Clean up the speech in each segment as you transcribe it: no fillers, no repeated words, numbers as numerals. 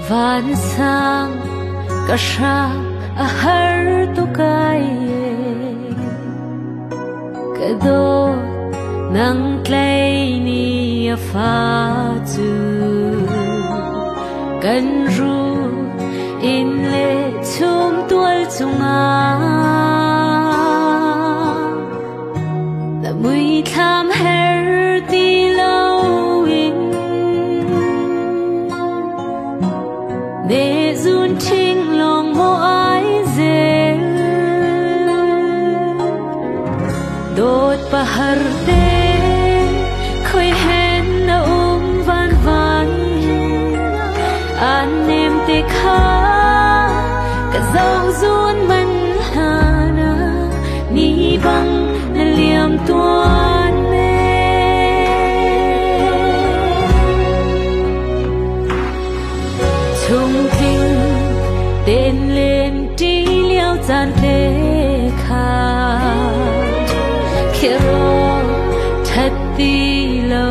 Vansang ka hrang a har tuk ai ka dawt nang tlei ni a fa cu kan ru in le chum tual cungah na muithlam her ti loin ne zun thing long mo ai zel dot pahar te khoi hen na van van an nem te kha ka dâu zun man hana ni bang na liam tuan me chung thing tên lên trí liao chan te kha khero that ti lo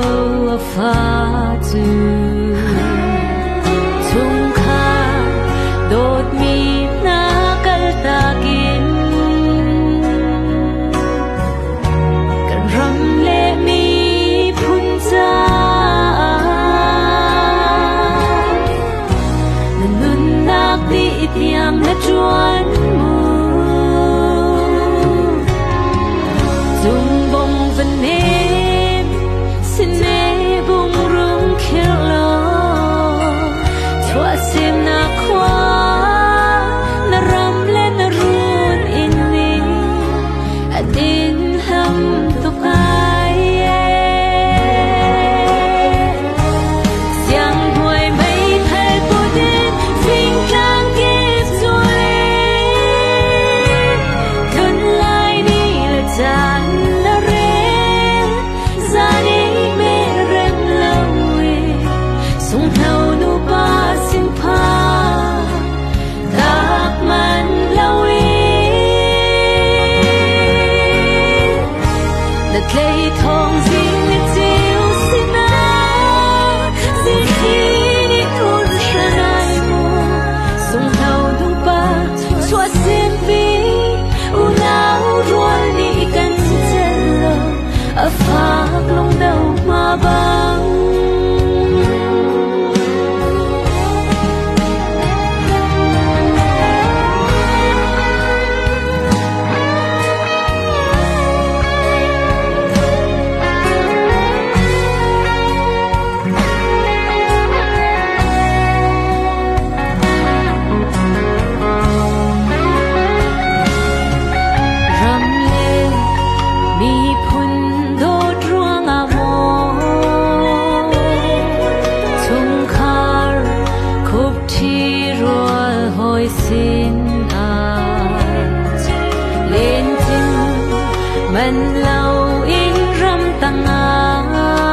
a fa chu chung kha dot mi na kal ta kin kan ram le mi phun cha na nun nak ti tiang na chuan mu dung bong van nem xin ne bung rung khir lo thua sim na khwa na ram le na run in ni adin ham tu kai siang huai mei phal pu din phing tlang kip zuai thun lai ni la chan na re zani me rem lawi sung thau nu pa sin pha tak man lawi na tlei thong zing ni chiu sina zing thi ni kun shanai mo sung thau nu pa chua sim pi u nau rual ni kan chel lo a phak long dau ma bang. Ram le mi phun dot ruang a mo chung khar khup thi rual hoi sin a lên chinh man lau in ram tang a.